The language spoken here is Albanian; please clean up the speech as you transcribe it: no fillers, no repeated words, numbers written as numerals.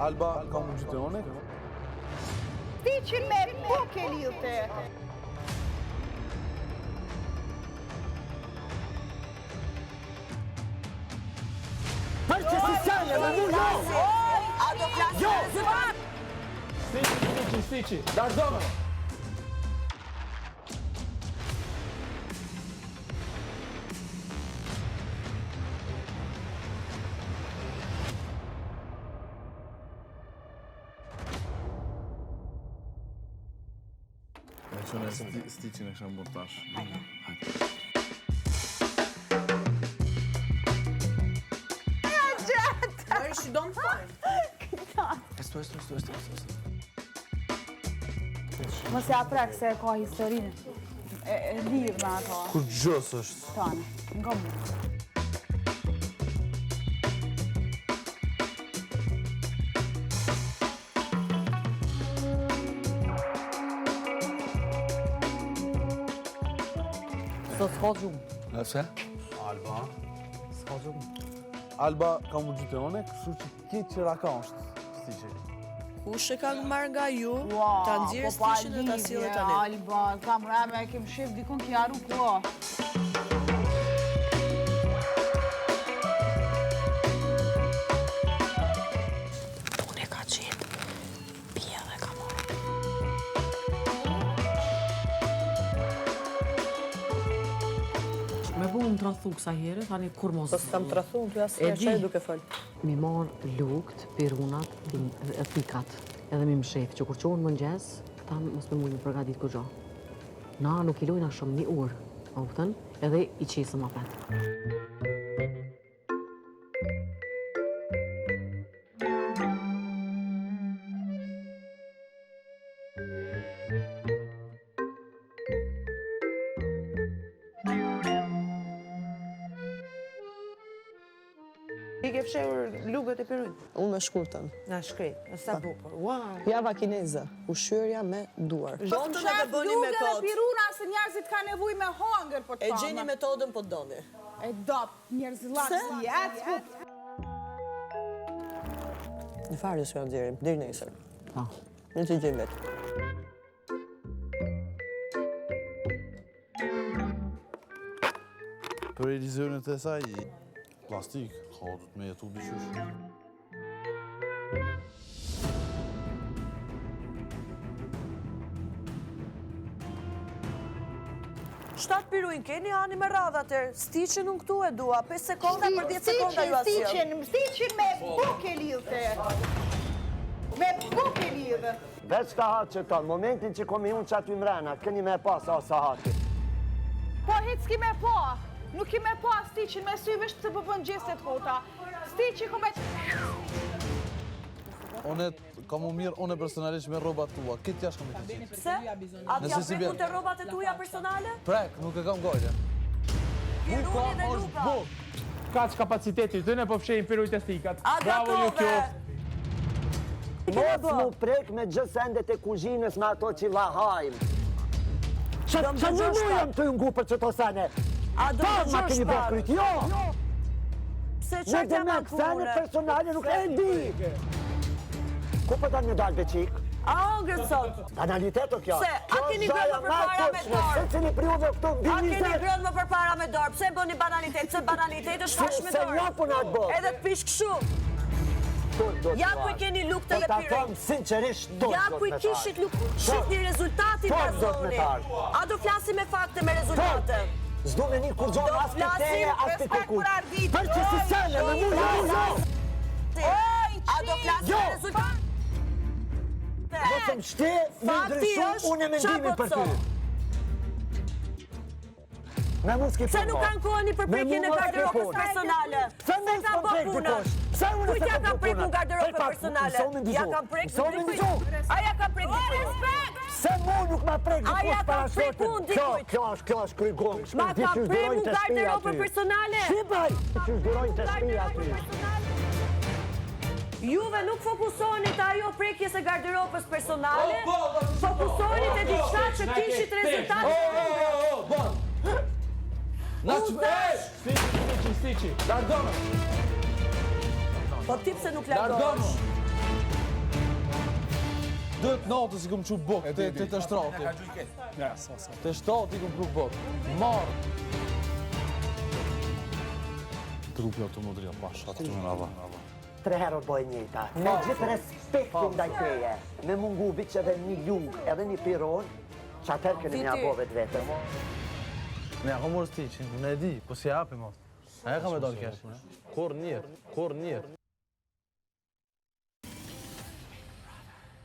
Alba ka më gjytë one. Sticin me bukë e lidhte. Për që si sene, me mu jo! A do flasim Jo! me rezultat? Stiqi, stiqi, stiqi. Largohu. Me që në stiqin e kësha mburë tash. Hajde. Where she don't find. Estu, estu, estu, estu, estu, estu. Mos ja prek se e ka historinë e, e lidh me ato. Kur gjës është? Tane, nga mu. Sot s'ka gjumë. A pse? Alba. S'ka gjumë. Alba ka më gjytë one, kështu që këtë që raka është stiqi. Kush e ka marrë nga ju, Ua, ta nxjerrë po pa stichin dhe ta lidhje, sjellë tani. Alba, kam rame, e kem shif dikun ki haru ku. Unë e ka qetë, pije dhe ka marrë. Me bu më tradhtu kësa here, tani kur mos... Po s'kam tradhtu, unë ty asë E di. duke fol. Mi marrë lukt, pirunat, e thikat, edhe mi mshef, që kur qohën mëngjes, ta mos me mujë me përgadit kur gjo. Na nuk i lojna shumë një orë, a kupton? Edhe i qesëm apet. I ke fshehur lugët e pirunjt? Unë me shkurtën. Na shkret, sa bukur. Wow. Java kineze, ushqyerja me duar. Po Botën edhe bëni me Lugë dhe kot. piruna se njerëzit kanë nevojë me hangër po të E gjeni metodën po doni. E dop, njerëzit lak si ec, po Në fare s'ju nxjerrim, deri nesër. Po. Ne të gjejmë vetë. Për iluzionet e saj, plastik, ka do të me jetu diqysh. Shtat pirujnë keni, hani me radhë atëherë. Stiqin unë këtu e dua, 5 sekonda për 10 sekonda ju asjell. Sticin, sticin me bukë e lidhte. Me bukë e lidhte. Veç ka hatë që ta, në momentin që komi unë që aty mrena, keni me e pas a sa hati. Po hiç s'ki me pa. Nuk ki me pa sticin me sy vesh pse po bën gjestet kota. Stiqi ku me Unë kam më mirë, unë personalisht me rrobat tua. Këtë jashtë kam i të qitë. Pse? A t'ja Nëse si prekun bjen. të rrobat e tuja personale? Prek, nuk e kam gojle. Piruni dhe është luka. buk. Kaq kapaciteti tyne po fshehin pirujt e thikat. A Bravo ju gatove? qoftë. Mos mu prek me gjithë sendet e kuzhinës me ato që lahajmë. Që Do më që një dëgjosh mu pak. jam të ngu për qëto sene? A do Ta më ma dëgjosh keni bërë pak? kryt, jo! Pse Në çfarë dhe jam me anku sene une? personale nuk e di! Ku po dalë me dalë beqik? A hëngrët sot? Banalitet o kjo. Pse, a Kjo keni është ngrënë gjaja më ma e përpara me turpshme, dorë? Se cili priuve këtu mbi A keni 20. ngrënë më përpara me dorë? Pse bëni banalitet? Pse banalitet është hash me Se dorë? një punë atë botë. Edhe të pish kështu. Turp do të Ja ku i marrë. keni lukët Po edhe ta pirejt. them sinqerisht turp Ja do ku i të me kishit tharë. luk, shihni rezultatin Turp nga do të me zoni. tharë. A do flasim me fakte, me rezultate? S'du me një kur gjonë Do as për teje, flasim as për respekt kërkujt. për Ardit. Për që si sene, me mu jo, jo! Oj, A do flasim Jo! me rezultate? Mos më shti, me Fakti ndryshu është unë e mendimin qa po për ty. thot. Me mu s'ki Pse punë, nuk mo. kanë kohë një Me përprekjen mu e mos ki garderobës punë. personale? Pse Se mos ka po bë prek punën? dikush? Pse unë Kujt se ja kam ka bë preku punën? garderobën Prej pak, personale? mëso me Ja ndëgju. kam prek Mëso me dikujt. ndëgju. A ja kam prek dikujt? Pse mu nuk ma prek A ja dikush kam para preku shortin? unë Kjo, dikujt? kjo është, kjo është krygong. Ma kam preku garderobën personale? Si bëj? Që durojnë të shtëpia aty. Juve nuk fokusoheni te ajo prekjes e garderobës personale, fokusoheni te diçka që kishit rezultate. O, o, o, bon. Na që... Ej! Stiqi, stiqi, stiqi. Largohu! Po ti pse nuk Largohu! largohesh? 2 natës i kom çu buk, te te te shtrati. Te shtrati i kom pru buk. Marr. Trupi ato më drija, pash, ato të në Tre herë o boj njëjta. Me gjithë respektin ndaj teje, me mungu veç edhe një lugë, edhe një piron, që atëherë keni mja bo vetë vetës. Ne ja kom morë stiqin, unë e di, po si hapi mos. A e ka me dalë kesh? Kur njetë, kur njetë.